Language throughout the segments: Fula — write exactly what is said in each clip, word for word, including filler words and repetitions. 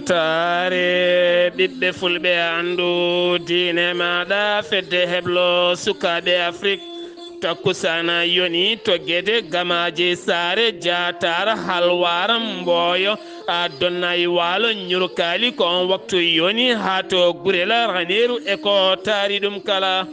Saare ɓiɓɓe fulɓe, anndu diine maaɗa, fedde heblo sukaaɓe Afrik. Takkusaana yoni to Gede, Gamaaji, Saare, Jaataar, Halwaar, Mbooyo, a Donnayi, Waalo, Ñurkaali, ko on waktu yoni haa to Gurel, Raneeru e ko taari ɗum kala.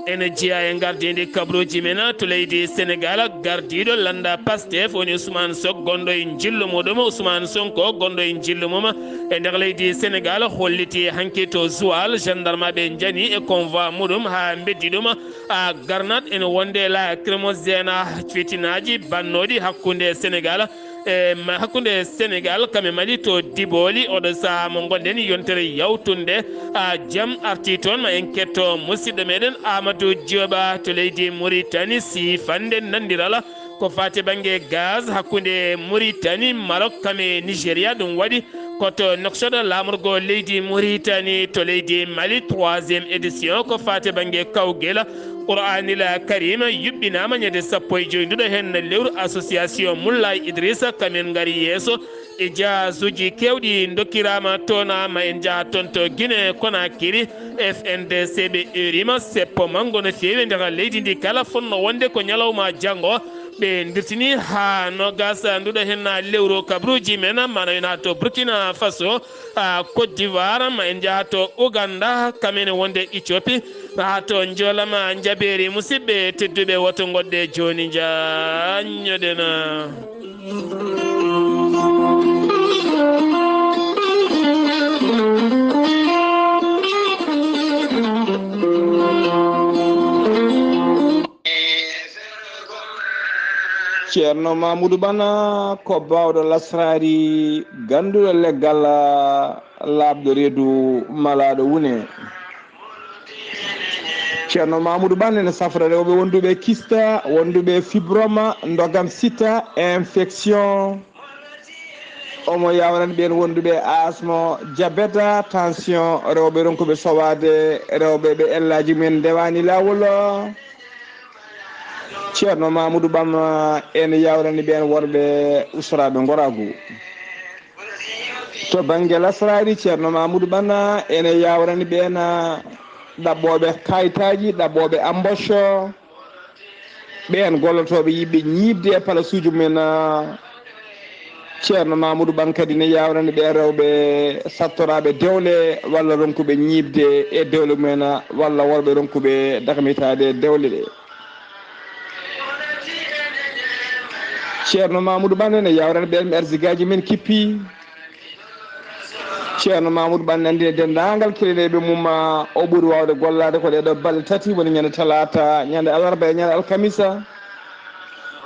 Ene jeyaa e ngardiindi kabaruuji men to leydi Senegaal, gardiiɗo lannda Pastef woni Ousmane Sonko, gonɗo e njillu muɗum, Ousmane Sonko, gonɗo e njillu mum e nder leydi Senegaal, holliti hanki to Joal, gendarmeɓe njani e convoi muɗum haa mbeddi ɗum, a garnat ene wonde lacrymogène, fitinaaji bannooɗi hakkunde Senegaal e ma-, hakkunde Senegaal kam e Mali to Diboli. Oɗo sahaa mo ngonɗen, yontere yawtunde, a jam arti toon, ma en ketto musidɗo meɗen Amadou Dioba to leydi Mauritanie, siifande nandiral ko faati bannge gaz hakkunde Mauritanie, Maroc kam e Nigeria. Ɗum waɗi ko to Nouakchott, laamorgo leydi Mauritanie to leydi Mali, troisième édition ko faati bannge kawgel Qur'anil Karim yuɓɓinaama ñande sappo e joy nduɗo heen lewru. Association Moulay Idrissa kam en ngari yeeso. Ijaasuuji keewɗi ndokkiraama toon, ma en njaha toon to Guinée Conakry. F N D C ɓe eeriima seppo manngo no feewi nder leydi ndi kala, fotnoo wonde ko ñalawma janngo. Ɓe ndirtini haa noogaas nduɗo heen lewru kabaruuji men, mana wona to Burkina Faso, a, Côte d'Ivoire, ma en njaha to Ouganda, kam ene wonde Éthiopie, haa to Njoolama Njabeeri. Musidɓe tedduɓe, woto ngoɗɗe jooni, njaññoɗen. Ceerno Mamoudou Bana ko baawɗo lasraari, gannduɗo leggal, laaɓɗo reedu, malaaɗo wune. Ceerno Mamoudou Bana ene safra rewɓe wonduɓe kista, wonduɓe fibroma, ndogam sita, infection. Omo yawrani ɓeen wonduɓe asmo, jabeta, tension, rewɓe ronkuɓe sowaade, rewɓe ɓe ellaaji mumen ndewani laawol. Ceerno Mamoudou Bana ene yawrani ɓeen worɓe usraaɓe ngoraagu. To bannge lasraari, Ceerno Mamoudou Bana ene yawrani ɓeen ɗaɓɓooɓe kayitaaji, ɗaɓɓooɓe embauche, ɓeen gollotooɓe yiɗɓe ñiiɓde e palasuuji mumen. Ceerno Mamoudou Bana kadi ne yawrani ɓeen rewɓe sattoraaɓe dewle walla ronkuɓe ñiiɓde e dewle mumen, walla worɓe ronkuɓe dakmitaade dewle ɗe. Ceerno Mamoudou Bana ne yawrani ɓeen mi arzigaaji men kippi. Ceerno Mamoudou Bana nandi e denndaangal kilineeɓe mum, o ɓuri waawde gollaade ko ɗeeɗo balɗe tati, woni ñande talaata, ñande alarba e ñande alkamisa.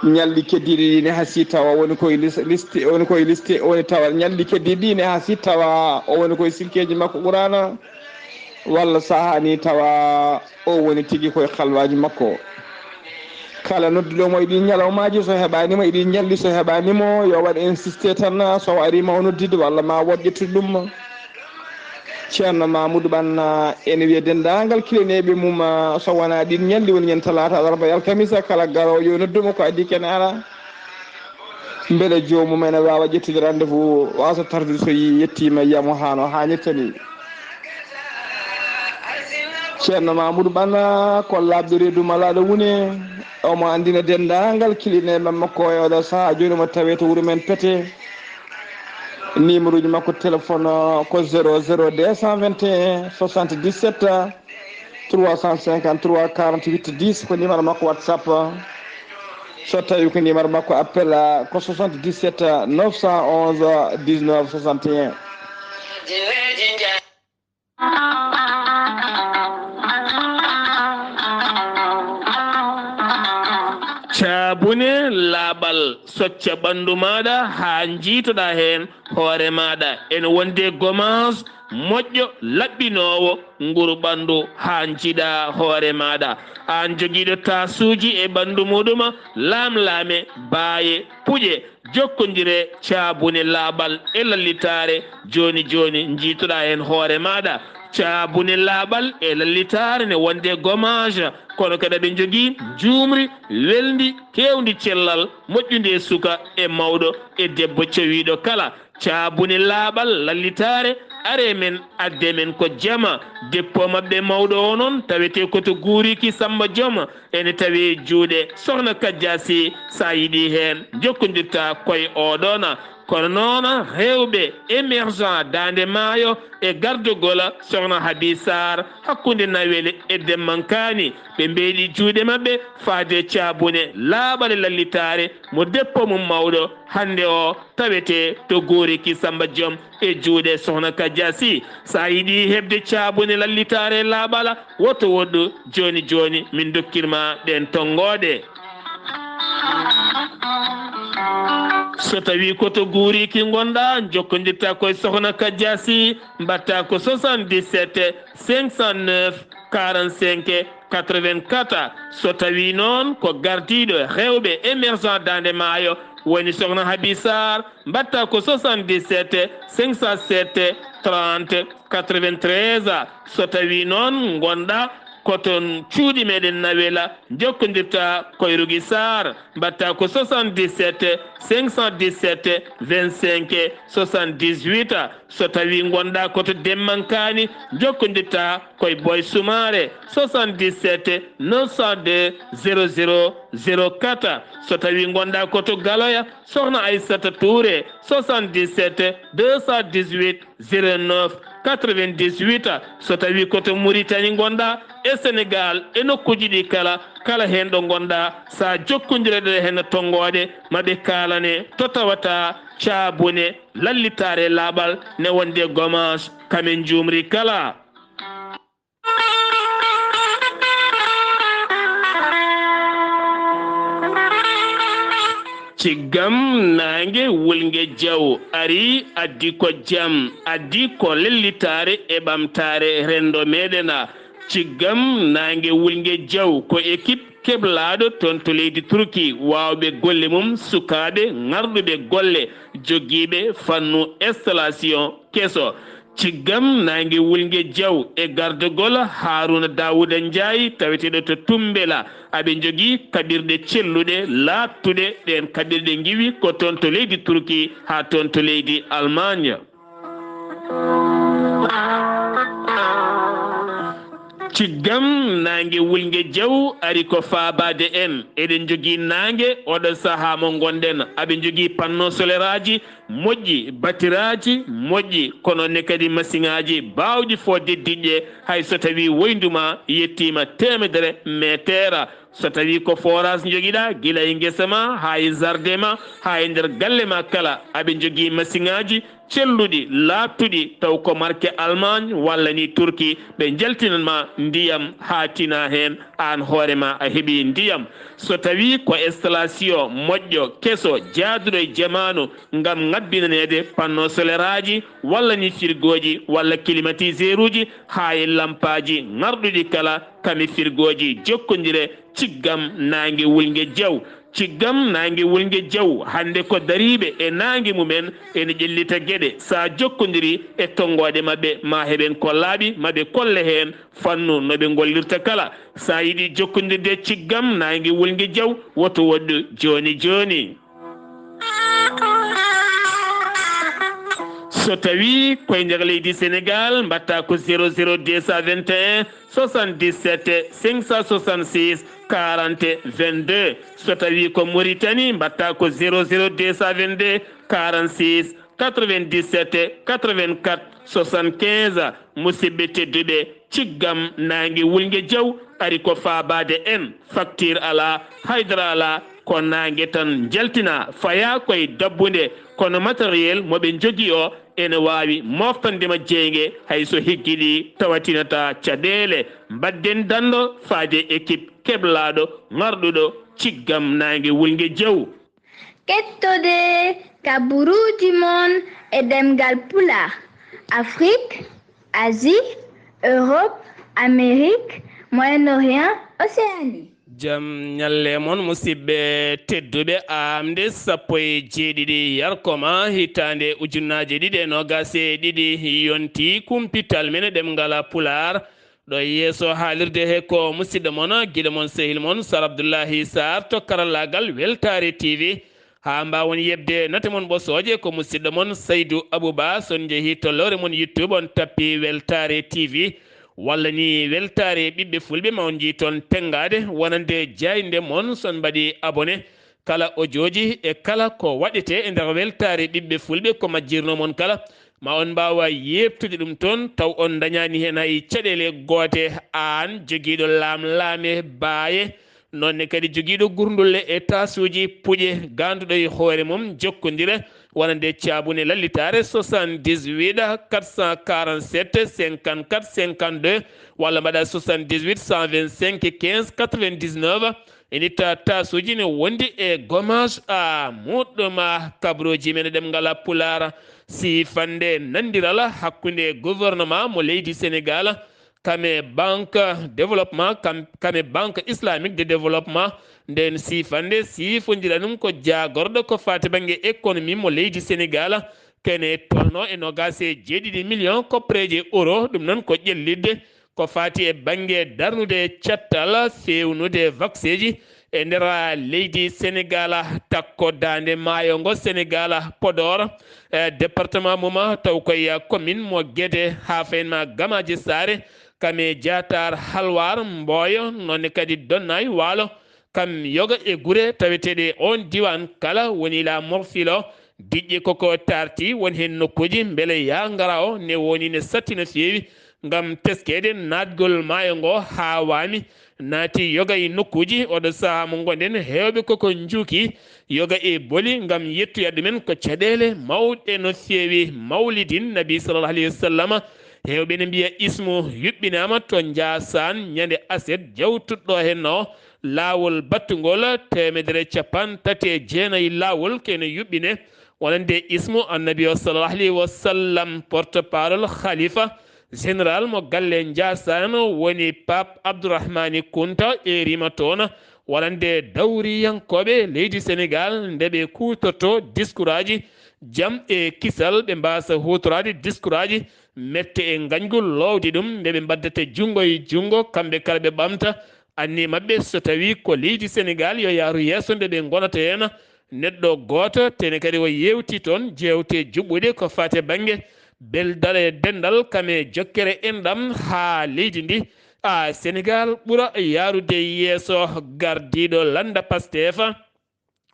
Ñalɗi keddiiɗi ɗi ne haa si tawa woni koye lis-, liste, woni koye liste, woni tawa ñalɗi keddiiɗi ɗi ne haa si tawa o woni koye silkeeji makko Quraana, walla sahaa ni tawa o woni tigi koye halwaaji makko. Kala nodduɗo mo e ɗin ñalawmaaji, so heɓaani mo e ɗin ñalɗi, so heɓaani mo, yo waɗ insisté tan, so o arii ma o noddide, walla ma woɗ ƴettude ɗum. Ceerno Mamoudou Bana ene wiya denndaangal kilineeɓe mum, so wonaa ɗin ñalɗi, woni ñande talaata, alarba e alkamisa, kala garoowo yo noddu mo, ko adii kene ara. Mbele joomum ene waawa ƴettude rendez-vous, waasa tardude so yi-, yettiima yiya mo haa no haanirta ni. Ceerno Mamoudou Bana ko laaɓɗo reedu malaaɗo wune, omo anndina denndaangal kilineeɓe makko e oɗo sahaa jooni, omo tawee to wuro men Pete. Numéro ji makko téléphone ko zéro zéro deux cent vingt et un soixante-dix-sept trois cent cinquante-trois quarante-huit dix, ko numéro makko WhatsApp. So tawi ko numéro makko appel, ko soixante-dix-sept neuf cent onze dix-neuf soixante et un. Caabune laaɓal, socca ɓanndu maaɗa haa njiitoɗaa heen hoore maaɗa. Ene wonde gommage moƴƴo, laɓɓinoowo nguru ɓanndu haa njiiɗaa hoore maaɗa. Aan jogiiɗo taasuuji e ɓanndu muɗum, laamlaame, baaye, puƴe, jokkondire caabune laaɓal e lallitaare. Jooni jooni njiitoɗaa heen hoore maaɗa. Caabune laaɓal e lallitaare ne wonde gommage, kono kadi aɓe njogii njuumri welndi, keewndi cellal, moƴƴundi e suka e mawɗo e debbo cowiiɗo kala. Caabune laaɓal lallitaare, are men, adde men ko jama. Dépôt maɓɓe mawɗo o noon tawetee ko to Guuriki Samba Joom, ene tawee juuɗe Sokhna Kadja Sy. So a yiɗii heen, njokkondirtaa koye oɗoona. Kono noon, heewɓe émergent Daande Maayo e gardogol Sokhna Habi Sarr hakkunde Nawel e Demmankaani, ɓe mbeeɗi juuɗe maɓɓe faade caabune laaɓal e lallitaare mo dépôt mum mawɗo hannde o tawetee to Guuriki Samba Joom e juuɗe Sokhna Kadja Sy. So a yiɗii heɓde caabune lallitaare laaɓal, woto woɗɗu jooni jooni, min ndokkir ma ɗeen tonngooɗe. So tawii ko to Guuriki ngonɗaa, njokkondirtaa ko e Sokhna Kadja Sy, mbaɗtaa ko soixante-dix-sept cinq cent neuf quarante-cinq quatre-vingt-quatre. So tawii noon ko gardiiɗo heewɓe émergent Daande Maayo woni Sokhna Habi Sarr, mbaɗtaa ko soixante-dix-sept cinq cent sept trente quatre-vingt-treize. So tawii noon ngonɗaa ko toon cuuɗi meɗen Nawela, njokkondirtaa ko e Rougui Sarr, mbaɗtaa ko soixante-dix-sept cinq cent dix-sept vingt-cinq soixante-dix-huit. So tawii ngonɗaa ko to Demmankaani, njokkondirtaa ko e Boy Soumaré, soixante-dix-sept neuf cent deux zéro zéro zéro quatre. So tawii ngonɗaa ko to Galoya, Sokhna Aissata Touré, soixante-dix-sept deux cent dix-huit zéro neuf quatre-vingt-dix-huit. So tawii ko to Mauritanie ngonɗaa, e Sénégal, e nokkuuji ɗi kala, kala heen ɗo ngonɗaa, so a jokkondirii e ɗee heen tonngooɗe, ma ɓe kaalane to tawataa caabune lallitaare laaɓal ne wonde gommage, kam en njuumri kala. Ciggam naange wulnge jaw ari, addi ko jam, addi ko lellitaare e ɓamtaare renndo meɗen. Ciggam naange wulnge jaw ko équipe keblaaɗo toon to leydi Turki, waawɓe golle mum, sukaaɓe ŋarɗuɓe golle, jogiiɓe fannu installation keso. Ciggam naange wulnge jaw e gardogol Haruna Dawuda Njaay, taweteeɗo to Tumbela. Aɓe njogii kaɓirɗe celluɗe, laaɓtuɗe. Ɗeen kaɓirɗe ngiwi ko toon to leydi Turki haa toon to leydi Allemagne. Ciggam naange wulnge jaw ari ko faabaade en. Eɗen njogii naange oɗo sahaa mo ngonɗen. Aɓe njogii panneau solaire aji moƴƴi, batiraaji moƴƴi, kono ne kadi masiŋaaji baawɗi fodde diƴƴe, hay so tawii woyndu ma yettiima teemedere meeteer. So tawii ko forage njogiɗaa, gila e ngesa ma, haa e jardin ma, haa e nder galle ma kala, aɓe njogii masiŋaaji celluɗi, laaɓtuɗi, taw ko marque Allemagne walla ni Turki, ɓe njaltinan ma ndiyam haa tina heen, aan hoore ma a heɓii ndiyam. So tawii ko installation moƴƴo, keso, jaaduɗo e jamaanu ngam ŋabbinaneede panneau solaire aji walla ni firgooji walla climatiseur uji haa e lampaaji ŋarɗuɗi kala, kam e firgooji jokkondire, ciggam naange wulnge jaw. Ciggam naange wulnge jaw, hannde ko dariiɓe e naange mumen ene ƴellita geɗe. So a jokkondirii e tonngooɗe maɓɓe, ma heɓen ko laaɓi, ma ɓe kolle heen fannu no ɓe ngollirta kala. So a yiɗii jokkondirde e ciggam naange wulnge jaw, woto woɗɗu jooni jooni. So tawii koye nder leydi Senegaal, mbaɗtaa ko zéro zéro deux cent vingt et un soixante-dix-sept cinq cent soixante-six quarante vingt-deux. So tawii ko Mauritanie, mbaɗtaa ko zéro zéro deux cent vingt-deux quarante-six quatre-vingt-dix-sept quatre-vingt-quatre soixante-quinze. Musidɓe tedduɓe, ciggam naange wulnge jaw ari ko faabaade en. Facture alaa, haydara alaa, ko naange tan njaltinaa, fayaa koye dabbunde, kono matériel mo ɓe njogii o ene waawi mooftande ma jeynge, hay so higgiɗi tawatinataa caɗeele. Mbaɗden danndo faade équipe keblaaɗo ŋarɗuɗo ciggam naange wulnge jaw. Kettode kaburuuji mon e ɗemngal Pulaar, Afrik, Asie, Europe, Amérique, Moyen-Orient, Océanie. Jam ñalle mon, musidɓe tedduɓe. Aamde sappo e jeeɗiɗi yarkoma, hitaande ujunnaaje ɗiɗi e noogaas e ɗiɗi yonti, kumpital men e ɗemngal Pulaar. Ɗo yeeso haalirde he ko musidɗo mon, giɗo mon, sehil mon, Sar Abdullahi Sarr to karallaagal Weltaare T V. Haa mbaawon yeɓde nate mon ɓosooje, ko musidɗo mon Saydu Abuba. So on njehii to lowre mon YouTube, on tappi Weltaare T V, walla ni Weltaare Ɓiɓɓe Fulɓe, ma on njii toon tenngaade wonande jaaynde mon. So on mbaɗii abonné, kala ojooji e kala ko waɗetee e nder Weltaare Ɓiɓɓe Fulɓe, ko majjirnoo mon kala, ma on mbaawa yeeɓtude ɗum toon, taw on ndañaani heen hay caɗeele goote. Aan jogiiɗo laamlaame, baaye, noon ne kadi jogiiɗo gurdulle e taasuuji puƴe, gaanduɗo e hoore mum, jokkondire wonande caabune lallitaare, soixante-dix-huit quatre cent quarante-sept cinquante-quatre cinquante-deux, walla mbaɗa soixante-dix-huit cent vingt-cinq quinze quatre-vingt-dix-neuf. En itta taasuuji ne wondi e gommage à muɗɗum, kabrooji men e ɗemngal Pulaar, siifande nanndiral hakkunde gouvernement mo leydi Senegaal, kame Banque Développement, kam-, kame Banque Islamique de Développement. Ndeen siifande siifondira ɗum ko jaagorɗo ko faati bannge économie mo leydi Senegaal, kene tolno e noogaas e jeeɗiɗi million koppareeje euro. Ɗum noon ko ƴellitde ko faati e bannge darnude cattal, feewnude vakseeji e nder leydi Senegaal, takko daande maayo ngo Senegaal, Podor, e département mum, taw koye commune mo Guédé, haa fayin ma Gamaaji Saare, kame Jaatar, Halwaar, Mbooyo, noon ne kadi Donnaay, Waalo, kam yoga e gure taweteeɗe oon diiwaan kala, woni la Morfilo, diƴƴe koko taarti, won heen nokkuuji mbele yaa ngara o ne woni ne satti no feewi, ngam teskeede naatgol maayo ngo haa waami, naati yoga e nokkuuji. Oɗo sahaa mo ngonɗen, heewɓe koko njuuki yoga e boli ngam yettoya ɗumen ko caɗeele mawɗe no feewi. Mawlidin Nabi sallallahu alayhi wa sallam, heewɓe ne mbiya ismu yuɓɓinaama to Njaasaan ñande aset jawtuɗo heen o, laawol battungol teemedere capanɗe tati e jeenayi laawol kene yuɓɓine wonande ismu Annabi o sallallahu alayhi wa sallam. Porte-parole Khalifa général mo galle Njaasaan woni Pape Abdourahmani Kunta, erima toon wonande dawriyankooɓe leydi Senegaal nde ɓe kuutorto diskuraaji jam e kisal, ɓe mbaasa huutoraade diskuraaji mette e ngañgu loowdi ɗum, nde ɓe mbaddata junngo e junngo, kamɓe kala ɓe ɓamta anniye maɓɓe, so tawii ko leydi Senegaal yo yahru yeeso, nde ɓe ngonata heen neɗɗo gooto, tene kadi o yeewti toon jeewte juɓɓuɗe ko faati e bannge beldal e denndal kame jokkere enɗam haa leydi ndi, a Senegaal ɓura yahrude yeeso. Gardiiɗo lannda Pastef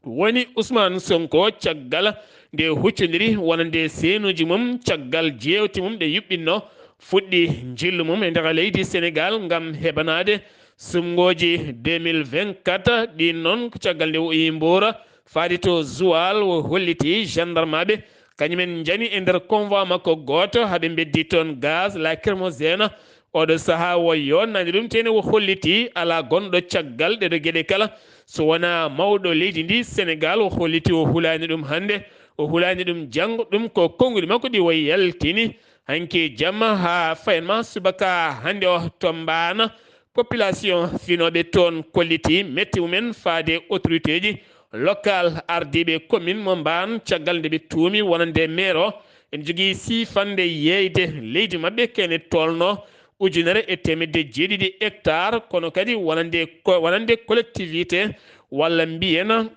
woni Ousmane Sonko, caggal nde huccondiri wonande seenuuji mum, caggal jeewte mum ɗe yuɓɓinno, fuɗɗi njillu mum e nder leydi Senegaal ngam heɓanaade sumngooji deux mille vingt-quatre. Ɗiin noon, ko caggal nde o yi Mbour, faade to Joal, o holliti gendarmeɓe, kañumen njani e nder convoi makko gooto, haa ɓe mbeddi toon gaz lacrymogène. Oɗo sahaa o yonnaani ɗum, tene o holliti alaa gonɗo caggal ɗeɗo geɗe kala, so wonaa mawɗo leydi ndi, Senegaal. O holliti o hulaani ɗum hannde, o hulaani ɗum janngo. Ɗum ko konguɗi makko ɗi o yaltini hanki jamma haa fayin ma subaka hannde o to Mbaan. Population finooɓe toon kolliti metti mumen faade autorité ji local, ardiiɓe commune mo Mbaan, caggal nde ɓe tuumi wonande maire o ene jogii siifande yeeyde leydi maɓɓe, kene tolno ujunere e teemedde jeeɗiɗi hectare, kono kadi wonande ko, wonande collectivité walla mbiyen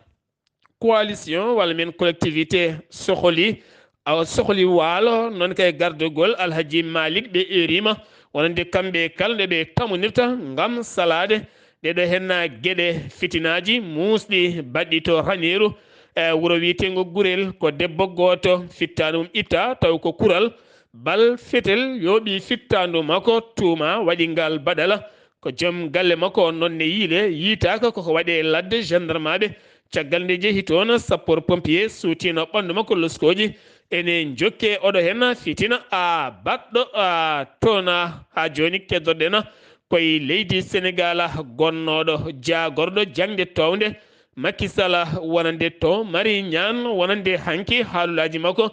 coalition walla mbiyen collectivité sohli, awa sohli waalo, noon kay gardagol Alhaji Malick ɓe erima wonande kamɓe kala nde ɓe tamonirta ngam salaade ɗeɗo henna geɗe fitinaaji muusɗi baɗɗi to Raneeru, e wuro wiyeteengo Gurel. Ko debbo gooto fittaandu mum itta, taw ko kural bal fetel yooɓi fittaandu makko, tuuma waɗi ngal baɗala. Ko joom galle makko on noon ne yiile, yiitaaka koko waɗi e ladde. Gendarmeɓe, caggal nde jehi toon, sapeur pompier suutino ɓanndu makko loskooji. Ene jokke oɗo heen fitina, a baɗɗo, a toon, haa jooni keddoɗen koye leydi Senegaal, gonnooɗo jaagorɗo jaŋde toownde Macky Sall wonande to Mari Ñaan, wonande hanki haalulaaji makko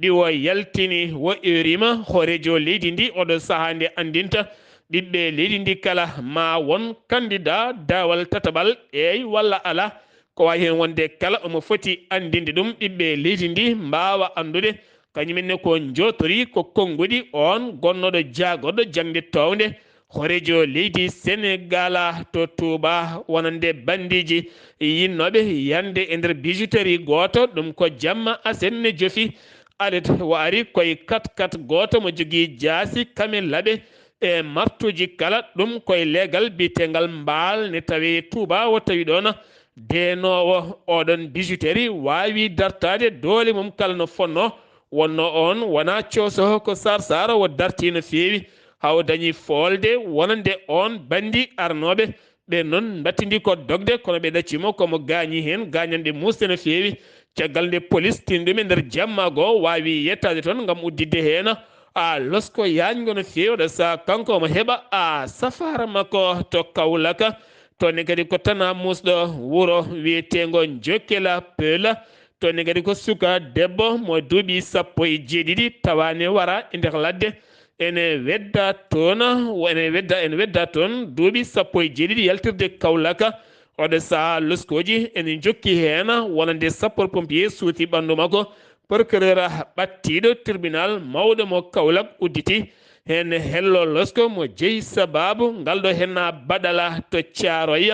ɗi o yaltini, o erima hooreejo leydi ndi oɗo sahaa nde anndinta Ɓiɓɓe leydi ndi kala, ma won kandida daawal tataɓal, eey walla alaa. Ko waawi heen wonde kala omo foti anndinde ɗum, ɓiɓɓe leydi ndi mbaawa anndude kañum en ne ko njootori ko konnguɗi oon gonnooɗo jaagorɗo jaŋde toownde, hooreejo leydi Senegaal to Tuuba, wonande banndiiji yinnooɓe yande e nder bijouterie gooto, ɗum ko jamma asen ne jofi. Alet o ari koye kat kat gooto mo jogii jaasi kame laɓe e martuuji kala, ɗum koye leegal biyeteengal Mbaal ne tawee Tuuba, o tawi ɗoon deenoowo oɗon bijouterie waawi dartaade doole mum kala no fonnoo. Wonnoo oon wonaa cooso ko Saar Saar o dartii no feewi, haa o dañi foolde wonande oon banndi arnooɓe. Ɓeen noon mbattindii ko dogde, kono ɓe ɗaccii mo, ko mo gaañi heen gaañanɗe muusɗe no feewi. Caggal nde polis tini ɗum e nder jamma goo, waawi yettaade toon ngam udditde heen a losko yaañngo no feewi. Oɗo sahaa kanko omo heɓa a safaara makko to Kawlaka. Toon ne kadi ko tan a muusɗo wuro wiyeteengo Jokkela Peela. Toon ne kadi ko suka debbo mo duuɓi sappo e jeeɗiɗi tawaani wara e nder ladde. Ene wedda toon, ene wedda, ene wedda toon duuɓi sappo e jeeɗiɗi yaltirde Kawlaka. Oɗo sahaa loskooji ene njokki heen, wonande sapeur pompier suuti ɓanndu makko. Procureur ɓattiiɗo tribunal mawɗo mo Kawlak udditi heen hello losko mo jeyi sabaabu ngal ɗo henna baɗala to Caaroy.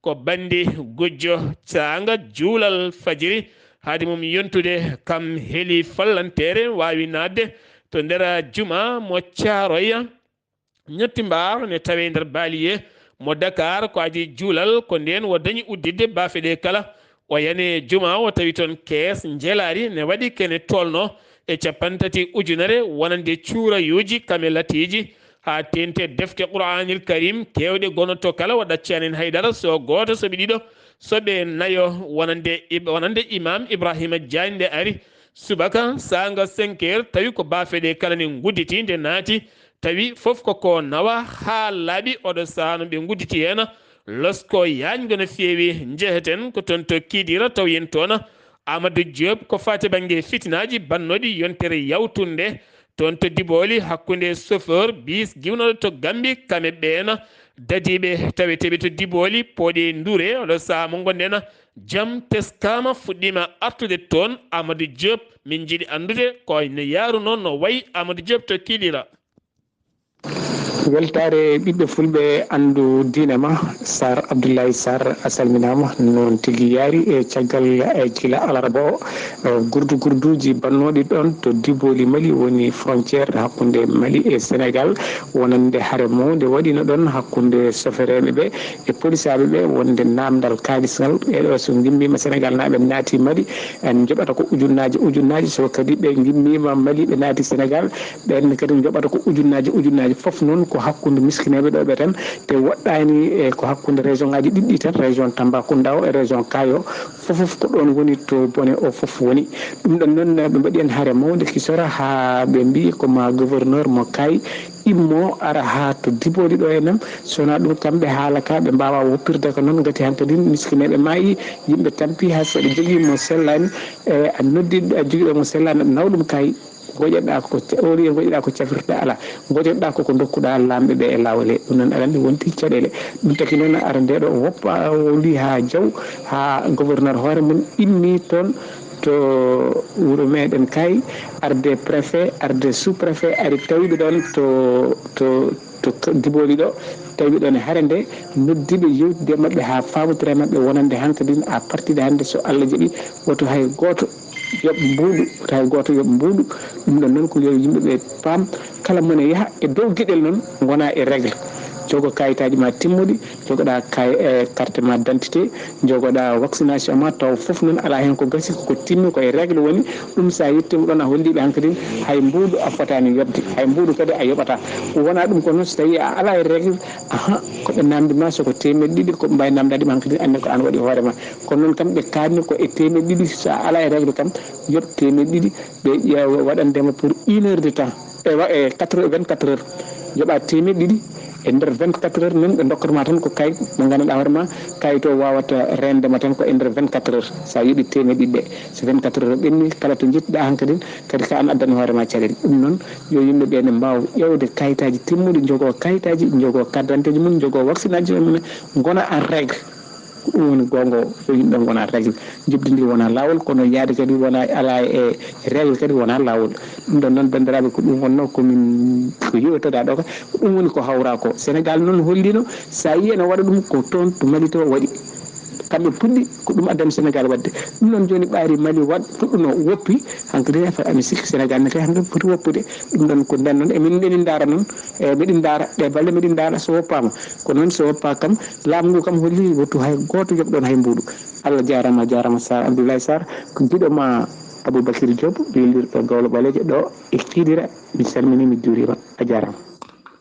Ko banndi gujjo saanga juulal fajiri, haade mum yontude kam heli fallanteere waawi naatde to nder juma mo Caaroy. Ñetti mbaar ne tawee nder baliye mo Dakar, ko adii juulal, ko ndeen o dañi udditde baafe ɗe kala. O yani e juma, o tawi toon kees njelaari ne waɗi kene tolno e capanɗe tati ujunere wonande cuurayuuji kame latiiji, haa teeŋti e defte Qur'aanil Karim keewɗe gonoto kala o ɗaccaani heen hay dara, so gooto, so ɓe ɗiɗo, so ɓe nayo, wonande Ib-, wonande Imaam Ibraahiima Jaañ nde ari subaka saanga cinq heures, tawi ko baafe ɗe kala ne ngudditi nde naati, tawi fof ko ko nawa haa laaɓi. Oɗo sahaa no ɓe ngudditi heen losko yaañngo no feewi. Njeheten ko toon to Kidira, taw yen toon Amadou Diop ko faati bannge fitinaaji bannooɗi yontere yawtunde toon to Diboli hakkunde chauffeur bus giwnooɗo to Gambi kame ɓeen dadiiɓe taweteeɓe to Diboli pooɗi ndure. Oɗo sahaa mo ngonɗen jam teskaama fuɗɗiima artude toon. Amadou Diop, min njiɗi anndude ko no yaarunoo, no wayi Amadou Diop to Kidira. Weltaare ɓiɓɓe fulɓe, anndu diine ma. Sar Abdoulaye Sar, a salminaama. Noon tigi yaari e caggal e gila alarba o, eh, gurdu gurduuji bannooɗi ɗoon to Diboli Mali, woni frontière hakkunde Mali e Sénégal, wonande hare mawnde waɗiino ɗoon hakkunde sofereeɓe ɓe e polisaaɓe ɓe, wonde naamndal kaalis ngal. E ɗo so ngimmiima Sénégal naaɓe naati Mali, en njoɓata ko ujunnaaji ujunnaaji, so kadi ɓe ngimmiima Mali ɓe naati Sénégal, ɓeen kadi njoɓata ko ujunnaaji ujunnaaji. Fof noon ko hakkunde miskineeɓe ɗo ɓe tan, te woɗɗaani e ko hakkunde région ngaji ɗiɗɗi tan, région Tambacounda o e région Kayo, fof fof ko ɗoon woni to bone o fof woni. Ɗum ɗon noon ɓe mbaɗi en hare mawnde kisora haa ɓe mbii ko ma gouverneur mo Kay immo ara haa to Diboli ɗo e nam, so wonaa ɗum kamɓe haala ka ɓe mbaawa woppirde ko noon, ngati hankadi miskineeɓe maayi, yimɓe tampi, hay so aɗa jogii mo sellaani, e a noddi a jogii ɗo mo sellaani, aɗa nawa ɗum Kay. Ngoƴatɗaa ko ca-, o wiyi ngoƴatɗaa ko cafrirɗaa alaa, ngoƴatɗaa ko ko ndokkuɗaa laamɓe ɓe e laawol he. Ɗum noon aɗa anndi wonti caɗeele. Ɗum taki noon ara nde ɗo woppa o wuli haa jaw, haa gouverneur hoore mum immi toon to wuro meɗen Kay, arde préfet, arde sous-préfet, ari tawi ɓe ɗoon to, to, to Diboli ɗo, tawi ɓe ɗoon e hare nde, noddi ɓe yewtide e maɓɓe haa faamotira e maɓɓe wonande hankadin à partir de hannde so Allah jaɓi woto hay gooto yoɓ mbuuɗu, woto hay gooto yoɓ mbuuɗu. Ɗum ɗon noon ko yo yimɓe ɓe paam, kala mone yaha e dow geɗel noon ngona e règle. Jogo kayitaaji ma timmuɗi, jogoɗaa kay, e carte ma d'identité, jogoɗaa vaccination ma, taw fof noon alaa heen ko gasi, koko timmi, ko e règle woni. Ɗum so a yettiima ɗoon a holliiɓe hankadi hay mbuuɗu a fotaani yoɓde, hay mbuuɗu kadi a yoɓataa. Wonaa ɗum ko noon so tawii a alaa e règle, ahan, ko ɓe naamndi ma so ko teemeɗɗe ɗiɗi, ko ɓe mbaawi naamndaade ma hankadi anndi ko aan waɗi hoore ma. Kono noon kam ɓe kaanni ko e teemeɗɗe ɗiɗi, so a alaa e règle kam, yoɓ teemeɗɗe ɗiɗi, ɓe ƴeewa waɗandema pour une heure de temps, e wa-, e quatre heures, vingt-quatre heures, yoɓa teemeɗɗe ɗiɗi, E nder vingt-quatre heures noon, ɓe ndokkata ma tan ko kayit mo ngannduɗaa hoore ma, kayit o waawata reende ma tan ko e nder vingt-quatre heures. So a yoɓi teemeɗe ɗiɗi ɗe, so vingt-quatre heures o ɓenni, kala to njettuɗaa hankadin, kadi ko aan addani hoore ma caɗeele. Ɗum noon, yo yimɓe ɓe ne mbaawa ƴeewde kayitaaji timmuɗi, njogoo kayitaaji, njogoo carte d'identité ji mum, njogoo vaccination mum, ngona en règle. Ko ɗum woni goonga o, yo yimɓe ngona règle. Njoɓdi ndi wona laawol, kono yahde kadi wona alaa e règle kadi wona laawol. Ɗum ɗon noon, banndiraaɓe, ko ɗum wonnoo ko min ko yeewtoɗaa ɗo ka. Ko ɗum woni ko hawraa ko. Sénégal noon holliino, so a yii ene waɗa ɗum, ko toon to Mali to waɗi. Kamɓe puɗɗi, ko ɗum addani Sénégal waɗde. Ɗum noon jooni ɓaari Mali waɗ-, fuɗɗuno woppi, hankadi ne fa-, ami sikki Sénégal ne kay hankadi foti woppude. Ɗum ɗon ko nden noon, e min, emin ndaara noon, e miɗin ndaara, ɗe balɗe miɗin ndaara so woppaama. Ko noon so woppaaka kam, laamu ngu kam holli wottu hay gooto yoɓ ɗoon hay mbuuɗu. Allah jaaraama, a jaaraama Sarr, Abdoulaye Sarr, ko giɗo ma Aboubacry Diop, ɓiylirɗo Gawlo Ɓaleejo ɗo e Kidira. Mi salminii, mi juuriima, a jaaraama.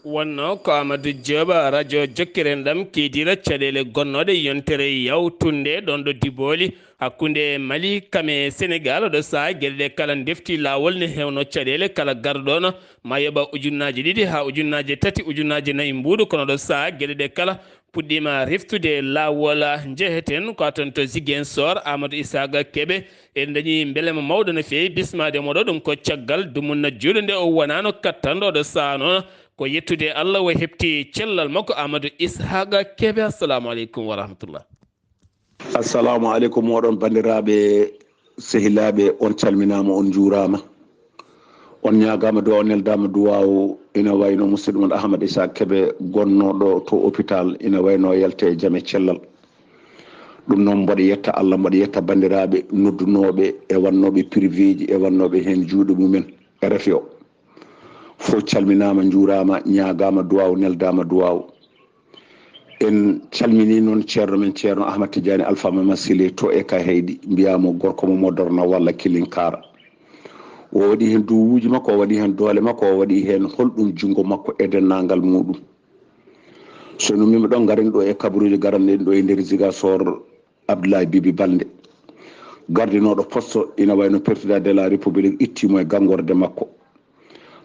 Wonnoo ko Amadou Diop, radio Jokkere Enɗam, Kidira, caɗeele gonnooɗe yontere yawtunde ɗoon ɗo Diboli, hakkunde Mali kam e Senegaal. Oɗo sahaa geɗe ɗe kala ndefti laawol ne heewno caɗeele, kala garɗo ɗoon ma yoɓa ujunnaaje ɗiɗi haa ujunnaaje tati, ujunnaaje nayi mbuuɗu, kono oɗo sahaa geɗe ɗe kala puɗɗiima reftude laawol. Njeheten ko toon to Ziguinchor, Amadou Isaaga Kebe, eɗen ndañi mbelema mawɗo no feewi bismaade mo ɗo, ɗum ko caggal dumunna juuɗo nde o wonaano kattanɗo. Oɗo sahaa noon ko yettude Allah o heɓti cellal makko. Amadou Isaaga Kebe, assalamu aleykum wa rahmatullah. Assalamu aleykum, oɗon banndiraaɓe, sehilaaɓe, on calminaama, on njuuraama. On ñaagaama duwaaw, on neldaama duwaaw, ina wayno musidɗo mon Ahmad Issa Kebe, gonnooɗo to hôpital, ina wayno yalte e jam e cellal. Ɗum noon, mboɗo yetta Allah, mboɗo yetta banndiraaɓe noddunooɓe e wannooɓe privéji e wannooɓe heen juuɗe mumen, R F I o. Fof calminaama, njuuraama, ñaagaama duwaaw, neldaama duwaaw. En calminii noon ceerno men, Ceerno Ahmad Tidiani Alpha Mama Sile to e Kayhayɗi, mbiyaa mo gorko mo Modorna walla Kilinkara. O waɗi heen duwuuji makko, o waɗi heen doole makko, o waɗi heen holɗum junngo makko e denndaangal muuɗum. So en ummiima ɗo, ngaren ɗo e kabaruuji, ngaren ɗo e nder Ziguinchor, Abdoulaye Bibi Balde, gardinooɗo poste, ina wayno président de la République ittii mo e ganngorde makko.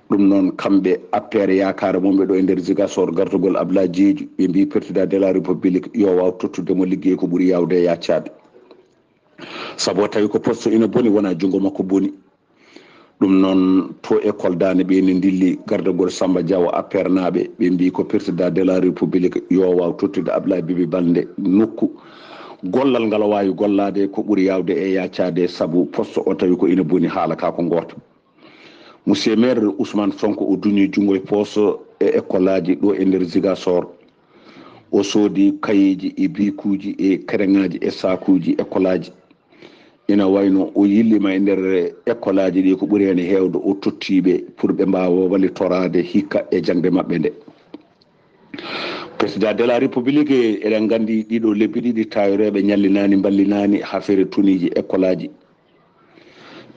Ɗum noon, kamɓe A P R yaakaare mum ɓe ɗo e nder Ziguinchor, gardugol Abdoulaye Diédhiou, ɓe mbii président de la République yo waaw tottude mo liggey ko ɓuri yaawde e yaccaade. Sabu o tawi ko poste ina boni, wonaa junngo makko boni. Ɗum noon, to école Daande ɓe ne ndilli gardagol Samba Diaw, A P R naaɓe, ɓe mbii ko président de la République yo waaw tottude Abdoulaye Bibi Balde nokku gollal ngal o waawi gollaade ko ɓuri yaawde e yaccaade, sabu poste o tawi ko ina boni, haala ka ko ngoota. Monsieur maire Ousmane Sonko, o duñi junngo e poos e école aji ɗo e nder Ziguinchor. O soodi kayeeji e biikuuji e kereŋaaji e saakuuji école aji. Ina wayno o yilliima e nder école aji ɗi ko ɓuri heen heewde, o tottiiɓe pour ɓe mbaawa wallitoraade hikka e jaŋde maɓɓe nde. Président de la République, eɗen nganndi ɗiɗo lebbi ɗiɗi tawireeɓe ñallinaani, mballinaani affaire tuniiji école aji.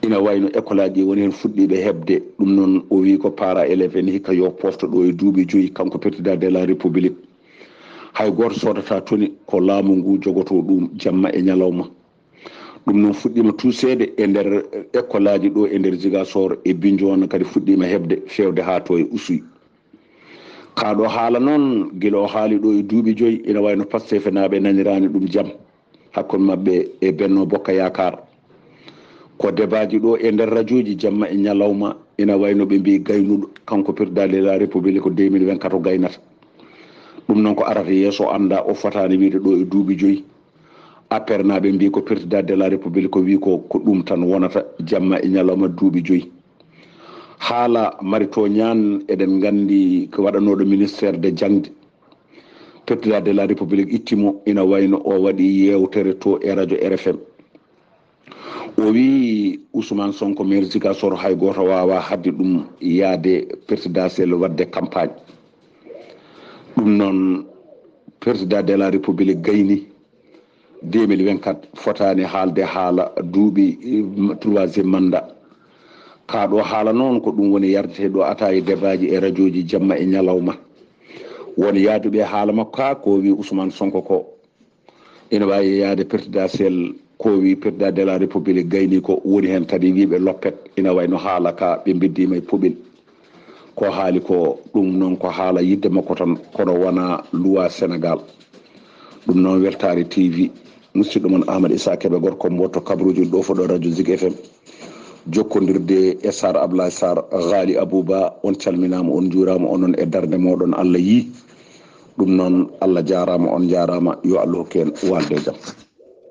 Ina wayno école aji ɗi woni heen fuɗɗiiɓe heɓde. Ɗum noon, o wii ko parents élèves en hikka yo pofto ɗo e duuɓi joyi, kanko président de la République. Hay gooto soodata toni, ko laamu ngu jogotoo ɗum jamma e ñalawma. Ɗum noon fuɗɗiima tuuseede e nder école aji ɗo e nder Ziguinchor e Bignona kadi fuɗɗiima heɓde, feewde haa to e Oussouye. Kaa ɗo haala noon, gila o haali ɗo e duuɓi joyi, ina wayno Pastef naaɓe naniraani ɗum jam hakkunde maɓɓe e Benno Bokk Yaakaar. Ko debaaji ɗo e nder rajooji jamma e ñalawma, ina wayno ɓe mbii gaynuɗo, kanko président de la République ko deux mille vingt-quatre o gaynata. Ɗum noon ko arata yeeso anndaa, o fotaani wiide ɗo e duuɓi joyi. A P R naaɓe mbii ko président de la République o wii ko, ko ɗum tan wonata jamma e ñalawma duuɓi joyi. Haala Mary Teuw Niane, eɗen nganndi ko waɗanooɗo ministère de jaŋde. Président de la République itti mo, ina wayno o waɗi yeewtere to e radio R F M. O wii Ousmane Sonko, maire Ziguinchor, hay gooto waawaa haɗde ɗum yahde présidentiel waɗde campagne. Ɗum noon, président de la République gayni deux mille vingt-quatre, fotaani haalde haala duuɓi, eh, troisième mandat. Kaa ɗo haala noon, ko ɗum woni yardetee ɗo ata e debaaji e rajooji jamma e ñalawma. Won yahduɓe haala makko kaa, ko wii Ousmane Sonko ko ina waawi yahde présidentiel, ko wii président de la République gayni ko, woni heen kadi wiiɓe loppet, ina wayno haala ka ɓe mbeddiima e puɓel. Ko haali ko ɗum noon ko haala yidde makko tan, kono wona luwa Senegal. Ɗum noon Weltaare T V, musidɗo mon Ahmad Issa Kebe, gorko mboto kabruji ɗo foɗo radio Zig F M. Jokkondirde e Sar Ablaye Sar, Ghali Abouba, on calminaama, on njuuraama, onon e darnde moɗon, Allah yii. Ɗum noon, Allah jaaraama, on njaaraama, yo Allah hokku en walde e jam.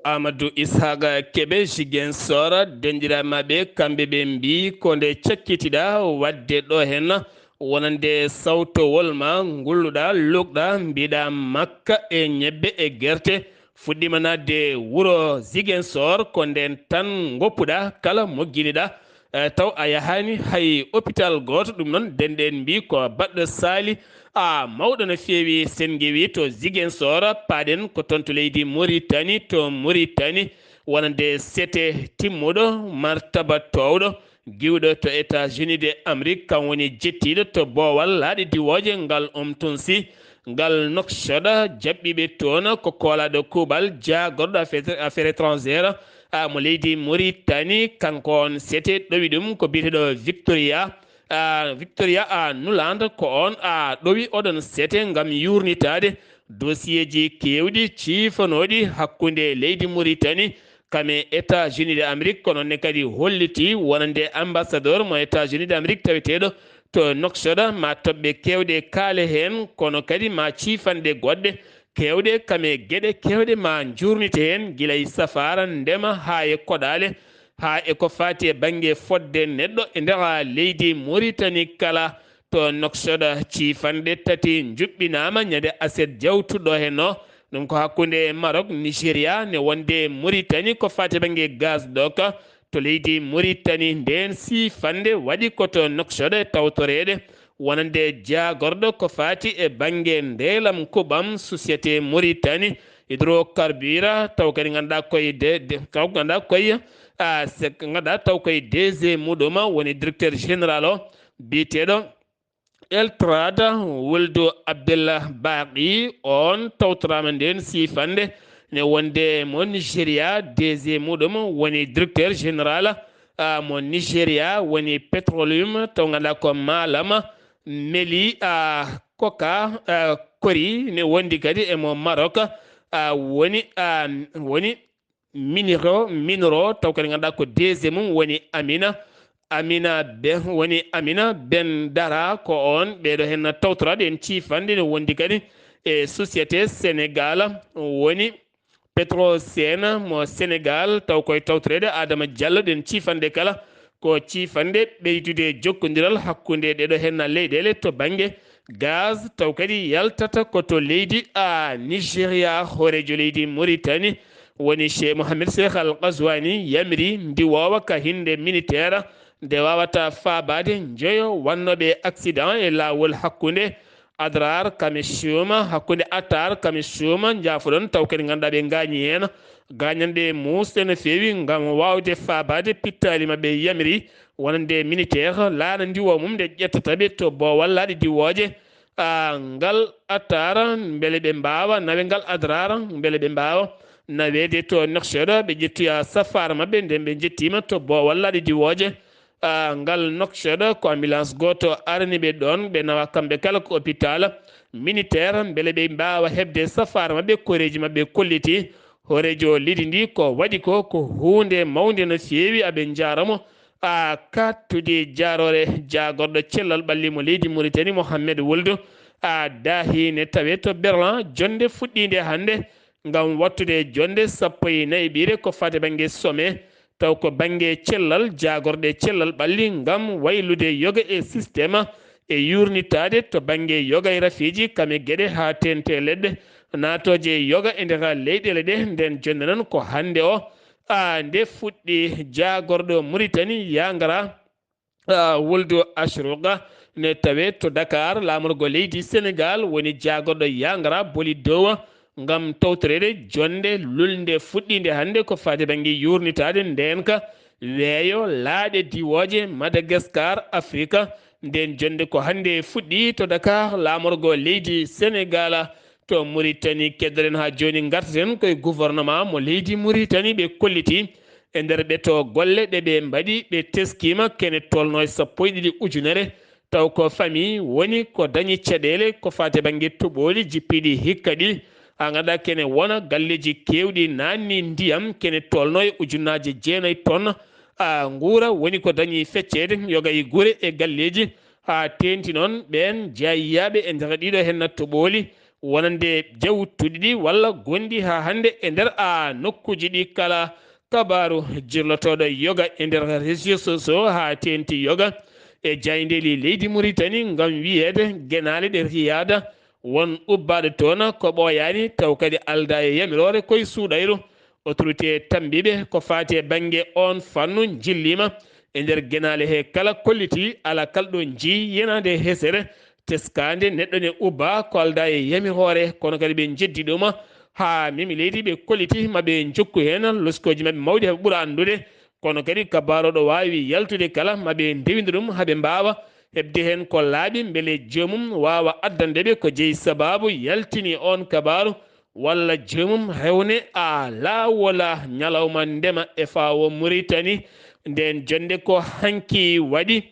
Amadou Ishaqa Kebe, Ziguinchor, denɗiraaɓe maɓɓe, kamɓe ɓe mbii ko nde cakkitiɗa waɗde ɗo heen, wonande sawtowol ma ngulluɗa, lugɗa, mbiɗa makka e ñebbe e gerte, fuɗɗiima naatde wuro Ziguinchor, ko ndeen tan ngoppuɗa kala mogginiɗa, eh, taw a yahaani hay hôpital gooto. Ɗum noon, denɗe en mbii ko baɗɗo saali, a mawɗo no feewi, Sen Ngewi to Ziguinchor, paaɗen ko toon to leydi Mauritanie, to Mauritanie, wonande sete timmuɗo, martaba toowɗo, giwɗo to États-Unis de Amérique, kam woni jettiiɗo to boowal laaɗe diwooje ngal omtunsi, ngal Nouakchott, jaɓɓiiɓe toon ko koolaaɗo kuuɓal, jaagorɗo affaire, affaire étrangère, a, mo leydi Mauritanie, kanko on sete ɗowi ɗum ko biyeteeɗo Victoria, a, Victoria, a, Nuland, ko on, a, ɗowi oɗon sete ngam yuurnitaade dosieeji keewɗi ciifanooɗi hakkunde leydi Mauritanie kam e États-Unis de Amérique, kono ne kadi holliti wonande ambassadeur mo États-Unis de Amérique taweteeɗo to Nouakchott, ma toɓɓe keewɗe kaale heen, kono kadi ma ciifanɗe goɗɗe keewɗe kam e geɗe keewɗe ma njuurnite heen, gila e safaara, ndema haa e koɗaale, haa e ko faati e bannge fotde neɗɗo e nder leydi Mauritanie kala. To Nouakchott, ciifanɗe tati njuɓɓinaama ñande aset jawtuɗo heen o. Ɗum ko hakkunde Maroc, Nigeria, ne wonde Mauritanie ko faati bannge gaz ɗo ka to leydi Mauritanie. Ndeen siifannde waɗi ko to Nouakchott e tawtoreede wonande jaagorɗo ko faati e bannge ndeelam kuɓam, société Mauritanie Hydrocarbures, taw kadi ngannduɗaa koye de, de, taw ngannduɗaa koye, a, se-, ngannduɗaa taw koye D G muɗum woni directeur général o, biyeteeɗo Eltrad Wuldu Abdel Baqi, on tawtoraama ndeen siifannde ne wonde mo Nigeria, D G muɗum woni directeur général, a, mo Nigeria woni Petroleum, taw ngannduɗaa ko Malama Meli, a, Koka, a, Kori, ne wondi kadi e mo Maroc, a, woni, a, woni Miniro, Miniro, taw kadi ngannduɗaa ko D G mum woni Amina, Amina Ben, woni Amina Ben Dara, ko on ɓeeɗo heen tawtoraaɗo en ciifannde, ne wondi kadi e société Sénégal, woni Petrosen mo Sénégal, taw koye tawtoreede Adama Diallo, ɗeen ciifannde kala ko ciifannde ɓeydude jokkondiral hakkunde ɗeeɗo heen leyɗeele to bannge gaz, taw kadi yaltata ko to leydi, a, Nigeria. Hooreejo leydi Mauritanie woni Cheikh Mohamed Cheikh Al Ghazouani yamiri ndiwoowa ka hinnde militaire nde waawata faabaade njoyo wannooɓe accident e laawol hakkunde Adrar kam e Suuma, hakkunde Atar kam e Suuma, njaafoɗon, taw kadi ngannduɗaa ɓe ngaañi heen. Gaañanɗe muusɗe no feewi ngam waawde faabaade pittaali maɓɓe yamiri wonande militaire, laana ndiwo mum nde ƴettata ɓe to boowal laaɗe diwooje, a, ngal Atar, mbele ɓe mbaawa nawe ngal Adrar, mbele ɓe mbaawa naweede to Nouakchott, ɓe ƴettoya safaara maɓɓe, nden ɓe njettiima to boowal laaɗe diwooje, a, ngal Nouakchott, ko ambulance gooto arani ɓe ɗoon, ɓe nawa kamɓe kala ko hôpital militaire, mbele ɓe mbaawa heɓde safaara maɓɓe, koreeji maɓɓe kolliti. Hooreejo leydi ndi ko waɗi ko, ko huunde mawnde no feewi, aɓe njaaramo, a, kattude jaaroore jaagorɗo cellal ɓalli mo leydi Mauritanie, Mohamed Wuldu, a, daahi ne tawe to Berlin, jonnde fuɗɗiinde hannde ngam wattude jonnde sappo e nayi ɓiire ko faati bannge sommet, taw ko bannge cellal, jaagorɗe cellal ɓalli ngam waylude yoga e système e yuurnitaade to bannge yoga e rafiiji kam e geɗe haa teeŋti e leɗɗe naatooje yoga e nder leyɗeele ɗe. Nden jonnde noon ko hannde o, a, nde fuɗɗi, jaagorɗo Mauritanie yaangara, a, Wuldu Ashruqa ne tawe to Dakar, laamorgo leydi Sénégal woni jaagorɗo yaangara boli dowa ngam tawtoreede jonnde lulnde fuɗɗiinde hannde ko faati bannge yuurnitaade ndeenka weeyo laaɗe diwooje Madagascar, Afrika. Nden jonnde ko hannde fuɗɗi to Dakar, laamorgo leydi Sénégal. To Mauritanie keddoɗen haa jooni, ngartaten koye gouvernement mo leydi Mauritanie, ɓe kolliti e nder ɓeto golle ɗe ɓe mbaɗi, ɓe teskiima kene tolno e sappo e ɗiɗi ujunere taw ko famille woni ko dañi caɗeele ko faati e bannge toɓooli jippiiɗi hikka ɗi, haa ngannduɗaa kene wona galleeji keewɗi naatni ndiyam, kene tolno e ujunnaaje jeenayi tonnes, a, nguura woni ko dañi fecceede, yoga e gure e galleeji, haa teeŋti noon ɓeen jeeyaaɓe e nder ɗiɗo heen toɓooli, wonande jawtuɗi ɗi walla gonɗi haa hannde e nder, a, nokkuuji ɗi kala. Kabaaru jirlotooɗo yoga e nder réseaux sociaux haa teeŋti yoga e jaayndeeli leydi Muritani ngam wiyeede genaale ɗe Riyaada, won ubbaaɗo toon ko ɓooyaani taw kadi aldaa e yamiroore koye suuɗayru. Autorité tammbiiɓe ko faati e bannge oon fannu njilliima e nder genaale he kala kolliti alaa kala ɗo njii yenaande hesere teskaande neɗɗo ne ubba ko aldaa e yamiroore, kono kadi ɓe njeddi ɗum haa memi leydi ɓe kolliti ma ɓe njokku heen loskooji maɓɓe mawɗi haa ɓe ɓura anndude. Kono kadi kabaaru ɗo waawi yaltude kala ma ɓe ndewinda ɗum haa ɓe mbaawa heɓde heen ko laaɓi mbele joomum waawa addande ɓe ko jeyi sabaabu yaltini oon kabaaru walla joomum rewne a laawola ñalawma ndema e faawo Muritani. Ndeen jonnde ko hanki waɗi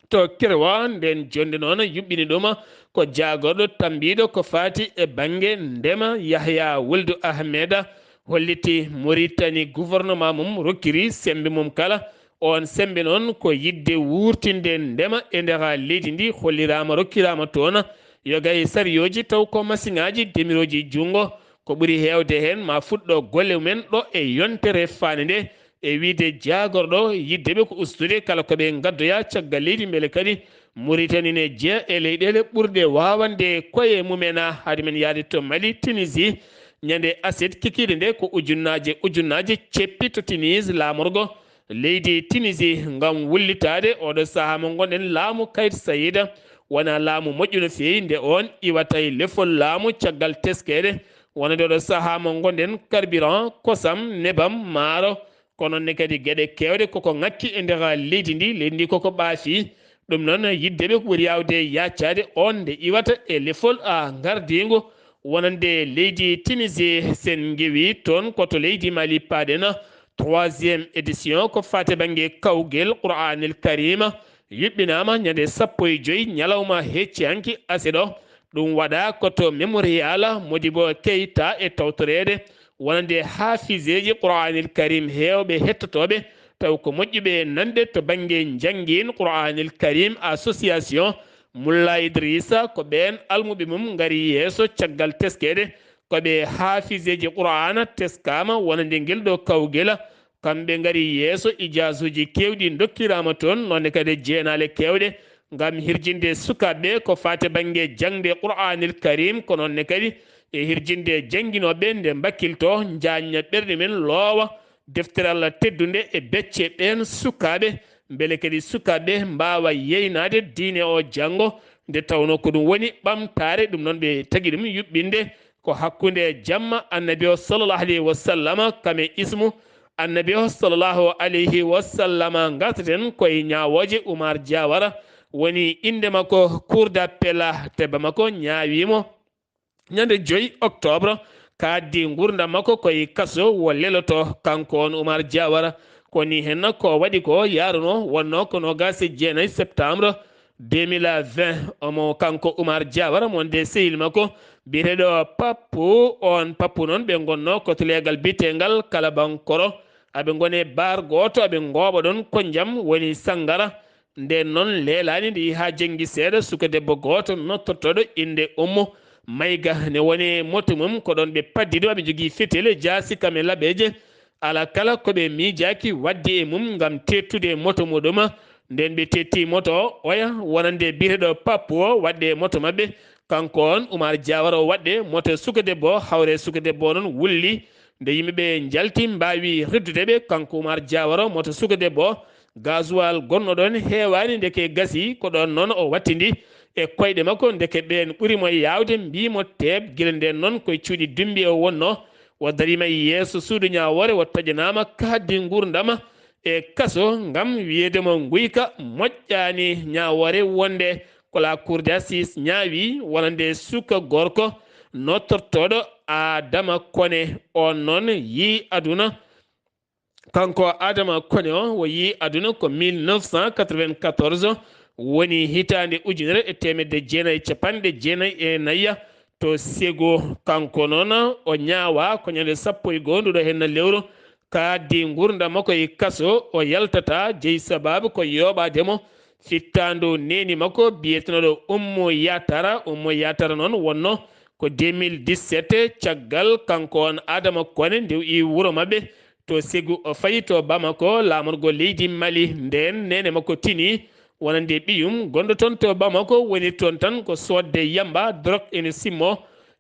to Kirwa, ndeen jonnde noon yuɓɓini ɗum ko jaagorɗo tammbiiɗo ko faati e bannge ndema Yahya Wuldu Ahmeda holliti Muritani gouvernement mum rokkiri semmbe mum kala. Oon semmbe noon ko yiɗde wuurtinde ndema e nder leydi ndi, holliraama rokkiraama toon yoga e sariyooji taw ko masiŋaaji demirooji junngo. Ko ɓuri heewde heen ma fuɗɗo golle mumen ɗo e yontere faande nde e wiyde jaagorɗo yiɗde ɓe ko ustude kala ko ɓe ngaddoya caggal leydi mbele kadi Muritani ne jeya e leyɗeele ɓurɗe waawande koye mumen. Hade men yahde to Mali, Tunisie, ñande aset kikiiɗe nde ko ujunnaaje ujunnaaje ceppi to Tunis laamorgo leydi Tunisie ngam wullitaade oɗo sahaa mo ngonɗen laamu Kayit Sayida wona laamu moƴƴu no feewi nde oon iwata e lefol laamu caggal teskeede wonande oɗo sahaa mo ngonɗen carburant, kosam, nebam, maaro. Kono ne kadi geɗe keewɗe koko ŋakki e nder leydi ndi, leydi ndi koko ɓaafi. Ɗum noon yiɗde ɓe ko ɓuri yaawde yaacaade oon nde iwata e lefol a ngardiingo wonande leydi Tunisie. Sen ngewi toon ko to leydi Mali paaɗen. Troisième édition ko faate bannge kawgel Qur'anil Karima yuɓɓinaama ñande sappo e joy ñalawma hecci hanki aset o. Ɗum waɗa ko to Mémorial Modibo Keita e tawtoreede wonande haafiseeji Qur'anil Karim heewɓe hettotooɓe taw ko moƴƴuɓe nanɗe to bannge njanngiin Qur'anil Karim. Association Mulla Idrissa ko ɓeen almuɓe mum ngari yeeso caggal teskeede ko ɓe haafiseeji Qur'aana teskaama wonande ngel ɗo kawgel. Kamɓe ngari yeeso, ijaasuuji keewɗi ndokkiraama toon, noon ne kadi jeenaale keewɗe ngam hirjinde sukaaɓe ko faati bannge jaŋde Qur'aanil Karim, ko noon ne kadi e hirjinde jannginooɓe nde mbakkiltoo, njaajna ɓerɗe men, loowa deftere Allah teddunde e becce ɓeen sukaaɓe, mbele kadi sukaaɓe mbaawa yeynaade diine o janngo, nde tawnoo ko ɗum woni ɓamtaare. Ɗum noon ɓe tagi ɗum yuɓɓinde ko hakkunde jamma Annabi o sallallahu alayhi wa sallama, kam e ismu Annabi o sallallahu alayhi wa sallama. Ngartaten koye ñaawooje Umar Jawara, woni innde makko Cour d'appel to Bamako ñaawii mo ñande joy octobre, ka addi nguurndam makko koye kaso wo leloto, kanko on Umar Jawara. Ko ni hen ko waɗi ko yaruno, wonno ko noogaas e jeenayi septembre deux mille vingt, omo kanko Umar Jawara mo nde sehil makko biyeteeɗo Pappu. On Pappu noon ɓe ngonno ko to leegal biyeteengal Kalabankoro, aɓe ngone baar gooto, aɓe ngooɓa ɗon ko njam woni sanngara. Nden noon leelaani ndi haa jenngi seeɗa, suka debbo gooto nottortooɗo innde Ummu Mayga ne woni moto mum, ko ɗoon ɓe paddi ɗum, aɓe njogii fetele, jaasi, kam e laɓeeje. Alaa kala ko ɓe miijaaki waɗde e mum ngam teettude moto muɗum. Nden ɓe teetti moto o, oya wonande biyeteeɗo Pappu o waɗde e moto maɓɓe. Kanko on Umar Jawara o waɗde moto suka debbo o, hawre suka debbo o noon wulli. Nde yimɓe ɓe njalti, mbaawi reddude ɓe, kanko Umar Jawara, moto suka debbo o, gasoil gonno ɗon heewaani, ndeke gasi ko ɗon noon o wattindi e koyɗe makko. Ndeke ɓeen ɓuri mo yaawde, mbii mo teep. Gila ndeen noon koye cuuɗi Dummbi o wonno, o dariima e yeeso suudu ñaawoore, o taƴanaama kaaddi nguurndam e kaso ngam wiyeede mo nguyka moƴƴaani ñaawoore, wonde ko la cour d'assises ñaawi wonande suka gorko nottortooɗo Adama Kone. On noon yii aduna. Kanko Adama Kone o, o yii aduna ko mille neuf cent quatre-vingt-quatorze, woni hitaande ujunere e teemedde jeenayi e capanɗe jeenayi e nayi to Segu. Kanko noon o ñaawaa ko ñande sappo e goo nduɗo henna lewru kaaddi nguurndam makko e kaso, o yaltataa, jeyi sabaabu ko yooɓaade mo fittaandu neeni makko biyetenooɗo Ummu Yatara. Ummu Yatara noon wonno ko deux mille dix-sept, caggal kanko on Adama Kone nde o iwi wuro maɓɓe to Segu, o fayi to Bamako, laamorgo leydi Mali. Ndeen neene makko tini wonande ɓiyum gonɗo toon to Bamako, woni toon tan ko soodde yamba, drok ene simmo,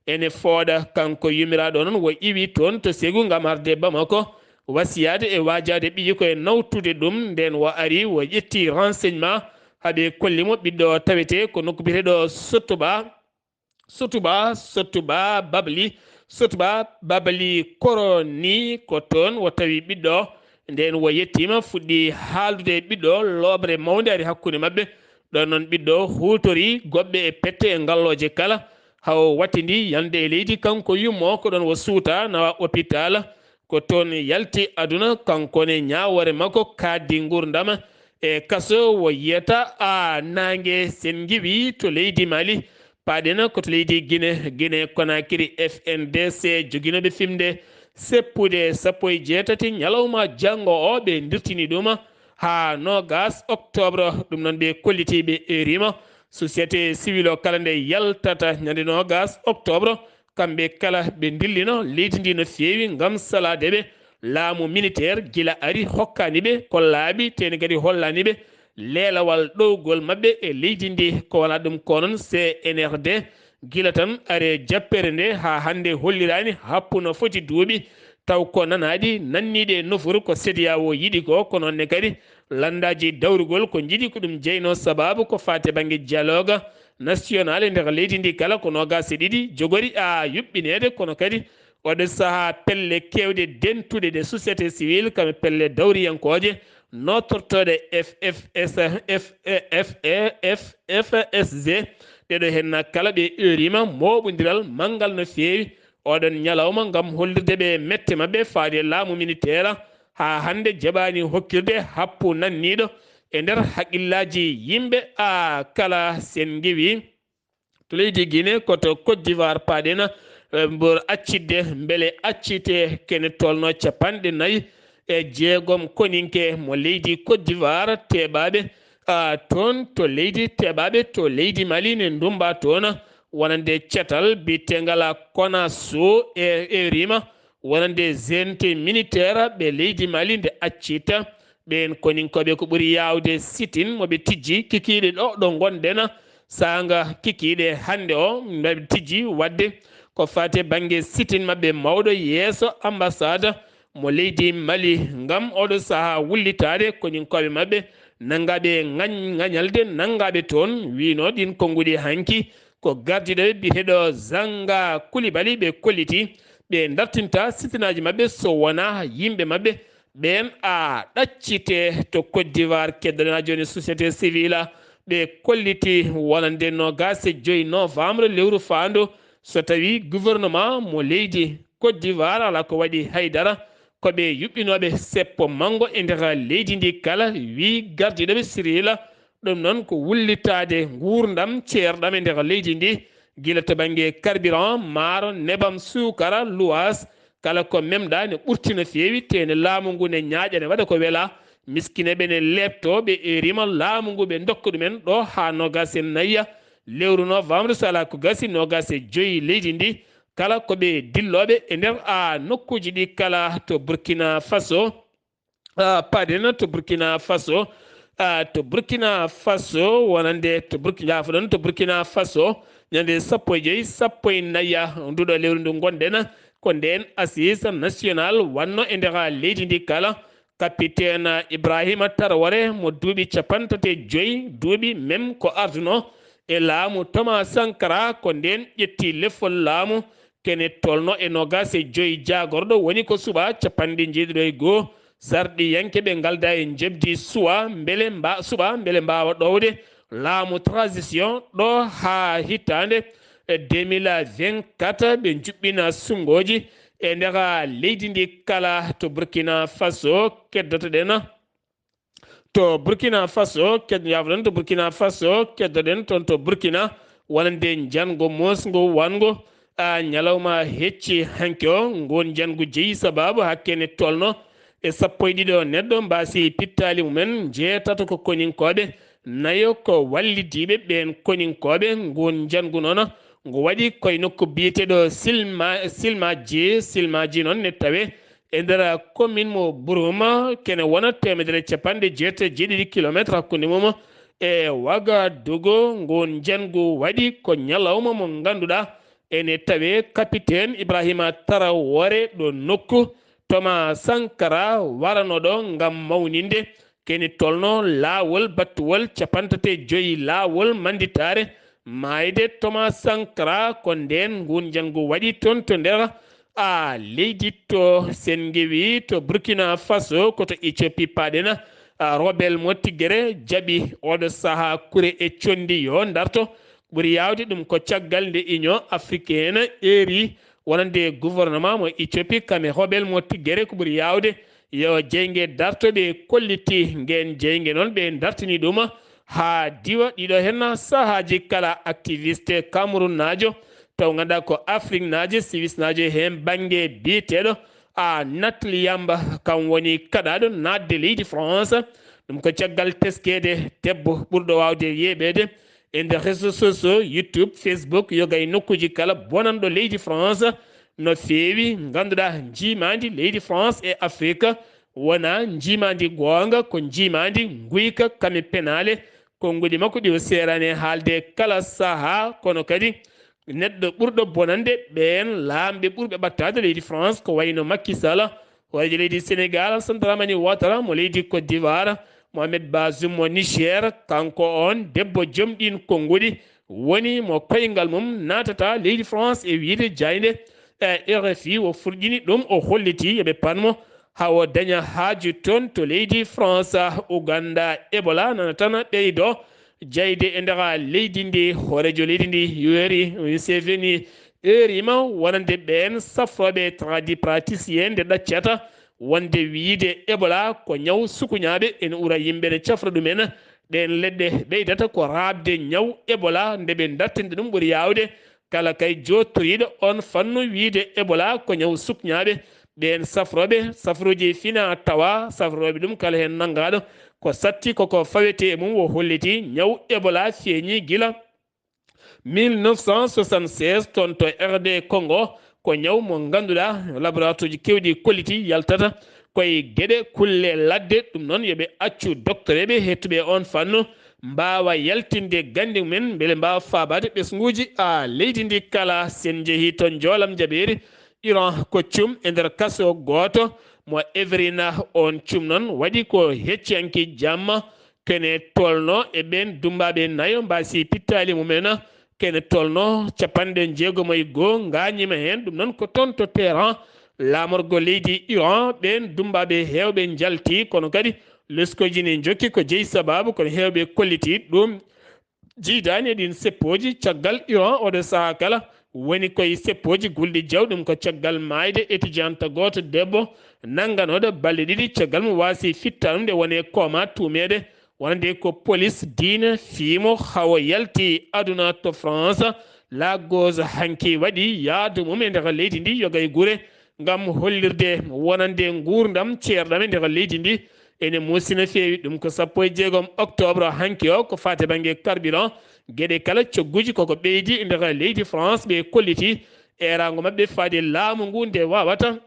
ene fooɗa. Kanko yumiraaɗo noon o iwi toon to Segu ngam arde Bamako, wasiyaade e waajaade ɓiyi ko e nawtude ɗum. Ndeen o ari, o ƴetti renseignement, haa ɓe kolli mo ɓiɗɗo o tawetee ko nokku biyeteeɗo Sotuba, Sotuba, Sotuba Babli, Sotuba Babli Koroni, ko toon o tawi ɓiɗɗo o. Ndeen o yettiima, fuɗɗi haaldude e ɓiɗɗo o, looɓre mawnde ari hakkunde maɓɓe. Ɗoon noon ɓiɗɗo o huutori goɓɓe e pette e ngallooje kala, haa o wattindi yande e leydi. Kanko yummo o ko ɗoon o suuta, nawa opitaal. Ko toon yalti aduna, kanko ne ñaawoore makko kaaddi nguurndam e kaso. O yiyata a naange sen ngiwi to leydi Mali, paaɗen ko to leydi Gine, Gine Konakiri, F N D C, joginooɓe fimde seppude sappo e jeetati ñalawma janngo o, ɓe ndirtini ɗum haa noogas octobre. Ɗum noon ɓe kolliti, ɓe erima société civile o kala nde yaltata ñande noogas octobre, kamɓe kala ɓe ndillino leydi ndi no feewi ngam salaade ɓe. Laamu militaire gila ari hokkaani ɓe ko laaɓi, teni kadi hollaani ɓe leelawal ɗowgol maɓɓe e leydi ndi. Ko wala ɗum ko noon C N R D gila tan are jappere nde haa hannde holliraani happu no foti duuɓi, taw ko nanaaɗi nanniiɗi e nofuru ko C E D E A O yiɗi ko, ko noon ne kadi lanndaaji dawrugol ko njiɗi ko ɗum jeyno. Sabaabu ko faati bannge dialogue national e nder leydi ndi kala ko noogaas e ɗiɗi jogori a yuɓɓineede, kono kadi oɗo sahaa pelle keewɗe dentuɗe ɗe société civile kam e pelle dawriyankooje nootortooɗe F F S, F F S G, ɗeɗo henna kala ɓe erima mooɓondiral manngal no feewi oɗon ñalawma ngam hollirde ɓe mette maɓɓe faade laamu militaire haa hannde jaɓaani hokkirde happu nanniiɗo e nder haqqillaaji yimɓe. A kala sen ngiwi to leydi Guinée, ko to Côte d'Ivoire paaɗen, eh, mbor accitde, mbele accite kene tolno capanɗe nayi e jeegom koninke mo leydi Côte d'Ivoire, teɓaaɓe, ah, toon to leydi, teɓaaɓe to leydi Mali ne ndumba toon, wonande catal biyetengal Konaso e, e rima, wonande junte militaire ɓe leydi Mali nde accita. Ɓeen koninkooɓe ko ɓuri yaawde sitin mo ɓe tijji kikiiɗe ɗo, ɗo ngonɗen, saanga kikiiɗe hannde o, ɓe tijji waɗde ko faati bannge sitin maɓɓe mawɗo yeeso ambassade mo leydi Mali, ngam oɗo sahaa wullitaade koninkooɓe maɓɓe nanngaaɓe ŋañ-, ŋañalde nanngaaɓe toon, wiino ɗiin konnguɗi hanki ko gardiiɗo ɓe biyeteeɗo Zanga Coulibaly ɓe kolliti ɓe dartinta sitinaaji maɓɓe so wonaa yimɓe maɓɓe ɓeen a ɗaccite to Côte d'Ivoire. Keddoɗen haa jooni société civile ɓe kolliti wonande noogaas e joy novembre lewru faandu, so tawii gouvernement mo leydi Côte d'Ivoire alaa ko waɗi haydara, ko ɓe yuɓɓinooɓe seppo manngo e nder leydi ndi kala, wii gardiiɗo ɓe Cyril. Ɗum noon ko wullitaade nguurndam ceerɗam e nder leydi ndi, gila to bannge carburant, maaro, nebam, suukara, luwaas, kala ko memɗa ne ɓurti no feewi, te ne laamu ngu ne ñaaƴa, ne waɗa ko wela. Miskineeɓe ne leepto, ɓe erima laamu ngu, ɓe ndokka ɗumen ɗo haa noogaas e nayi lewru novembre, so alaa ko gasi noogaas e joy leydi ndi, kala ko ɓe dillooɓe e nder a nokkuuji ɗi kala to Burkina Faso. Ah, paaɗen to Burkina Faso. Ah, to Burkina Faso, wonande to Burki-, jaafoɗon, to Burkina Faso, ñande sappo e joy, sappo e nayi nduɗo lewru ndu ngonɗen, ko ndeen assise national wanno e nder leydi ndi kala. Capitaine Ibrahima Traoré mo duuɓi capantati e joy duuɓi mem ko arduno e laamu Thomas Sankara, ko ndeen ƴetti lefol laamu kene tolno e noogaas e joy jaagorɗo, woni ko suɓa capanɗe njeeɗiɗo e goo sarɗiyanke ɓe ngalda e njebdi suwa mbele mba-, suɓa mbele mbaawa ɗowde laamu transition ɗo haa hitaande e deux mille vingt-quatre, ɓe njuɓɓina sunngooji e nder leydi ndi kala. To Burkina Faso keddotoɗen, To Burkina Faso, ked-, yaafoɗon, to Burkina Faso, keddoɗen toon to Burkina, wonande njanngo moosngo wanngo, a, ñalawma hecci hanki o, ngun njanngu jeyi sabaabu hakkene tolno e sappo e ɗiɗo neɗɗo mbaasi pittaali mumen, njeetato ko koninkooɓe, nayo ko wallidiiɓe ɓeen koninkooɓe, ngun njanngu noon ngo waɗi koye nokku biyeteeɗo Silma-, Silmaji, Silmaji noon ne tawe e nder commune mo Burum, kene wona teemedere e capanɗe jeetati e jeeɗiɗi kilometre hakkunde mum e Wagadugu. Ngun njanngu waɗi ko ñalawma mo ngannduɗaa ene tawe capitaine Ibrahima Traoré ɗo nokku Thomas Sankara waranooɗo ngam mawninde kene tolno laawol battuwol capantati e joyi laawol mannditaare maayde Thomas Sankara. Ko ndeen ngun njanngu waɗi toon to nder a leydi to sen ngewi to Burkina Faso, ko to Ethiopie paaɗen. A, Robel mo Tigere jaɓi oɗo sahaa kure e conndi yo ndarto. Ɓuri yaawde ɗum ko caggal nde Union africaine eeri wonande gouvernement mo Ethiopie, kame Robel mo Tigere ko ɓuri yaawde yo jeynge darto ɓe kolliti ngeen jeynge noon ɓe dartini ɗum haa diwa ɗiɗo heen sahaaji kala activiste Cameroun naajo taw ngannduɗaa ko Afrique naajo, Suisse naajo heen bannge biyeteeɗo a Natli Yamba kam woni kaɗaaɗo naatde leydi France. Ɗum ko caggal teskeede debbo ɓurɗo waawde yeeɓeede e nder réseaux sociaux, YouTube, Facebook, yoga e nokkuuji kala bonanɗo leydi France no feewi. Ngannduɗaa njiimaandi leydi France e Afrique wona njiimaandi goonga, ko njiimaandi nguyka kame penaale. Konnguɗi makko ɗi o seerani e haalde kala sahaa, kono kadi neɗɗo ɓurɗo bonande ɓeen laamɓe ɓurɓe ɓattaade leydi France ko wayno Macky Sall, hooreejo leydi Sénégal, Alassane Dramane Ouattara mo leydi Côte d'Ivoire, Mohamed Bazoum mo Niger, kanko oon debbo joom ɗiin konnguɗi woni mo koyngal mum naatata leydi France e wiyde jaaynde e R F I o furƴini ɗum, o holliti yo ɓe pan mo haa o daña haaju toon to leydi France. Uganda, Ebola nana tan ɓeydo jeyde e nder leydi ndi. Hooreejo leydi ndi Yoweri Museveni eeriima wonande ɓeen safrooɓe tradipraticien nde ɗaccata wonde wiyde Ebola ko ñaw sukuñaaɓe ene ura yimɓe ne cafra ɗumen. Ɗeen leɗɗe ɓeydata ko raaɓde ñaw Ebola nde ɓe dartinta ɗum ɓuri yaawde kala kay jooɗtoriiɗo oon fannu wiyde Ebola ko ñaw sukñaaɓe. Ɓeen safrooɓe safruuji fina tawa safrooɓe ɗum kala heen nanngaaɗo ko satti koko fawetee e mum o holliti ñaw Ebola feeñii gila mille neuf cent soixante-seize toon to R D Congo. Ko ñaw mo ngannduɗaa laboratoire uji keewɗi kolliti yaltata koye geɗe kulle ladde. Ɗum noon yo ɓe accu doktoreeɓe heɗtuɓe oon fannu mbaawa yaltinde gannde mumen mbele mbaawa faabaade ɓesnguuji a leydi ndi kala. Sen njehii to njoolam jaɓeeri Iran ko cum e nder kaso gooto mo evrina. Oon cum noon waɗi ko hecciyanke jamma kene tolno e ɓeen dummbaaɓe nayo mbaasi pittaali mumen. Kene tolno capanɗe jeegom e goo ngaañiima heen. Ɗum noon ko toon to Teheran laamorgo leydi Iran ɓeen dummbaaɓe heewɓe njalti, kono kadi leskooji ne njokki ko jeyi sabaabu kono heewɓe kolliti ɗum. Jiidaani e ɗiin seppooji caggal Iran oɗo sahaa kala woni koye seppooji gulɗi jaw. Ɗum ko caggal maayde étudiante gooto debbo nannganooɗo balɗe ɗiɗi caggal mo waasi fittaanum nde woni e kooma tuumeede wonande ko polis diine fiimo hawo yalti aduna to France. La Gauze hanki waɗi yaadu mum e nder leydi ndi yoga e gure ngam hollirde wonande nguurndam ceerɗam e nder leydi ndi ene muusi no feewi. Ɗum ko sappo e jeegom octobre hanki o ko faati bannge carburant. Geɗe kala cogguji koko ɓeydi e nder leydi France ɓe kolliti eeraango maɓɓe faade laamu ngu nde waawata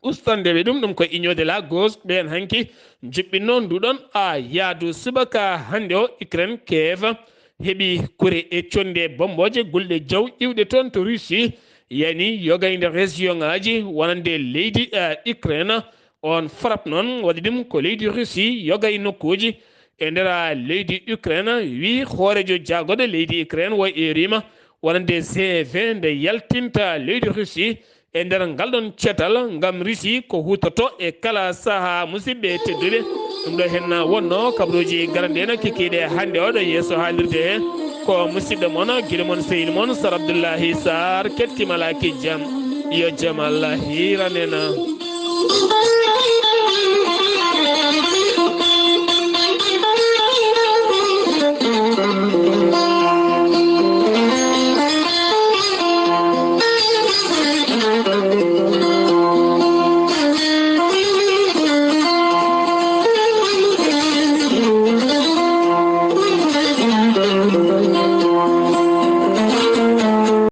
ustande ɓe ɗum. Ɗum ko Union de la Gauze ɓeen hanki njuɓɓinno nduɗon a yaadu subaka hannde o Ukraine Kiev heɓi kure e connde bommbooje gulɗe jaw iwɗe toon to Russie yani yoga e nder région ŋaaji wonande leydi eh, Ukraine. On frappe noon waɗi ɗum ko leydi Russie yoga e nokkuuji e nder leydi Ukraine. Wi hooreejo jaagoɗo leydi Ukraine wo eeriima wonande G vingt nde yaltinta leydi Russie e nder ngal ɗon cetal ngam Russie ko huutoto e kala sahaa. Musidɓe tedduɓe, ɗum ɗo henna wonno kabaruuji garanɗe en kikiiɗe hannde oɗo yeeso haalirde he ko musidɗo mon gila mon seydi mon Sar Abdoullahi Sarr. Kettimalaki jam, yo jam Allah hiiran en.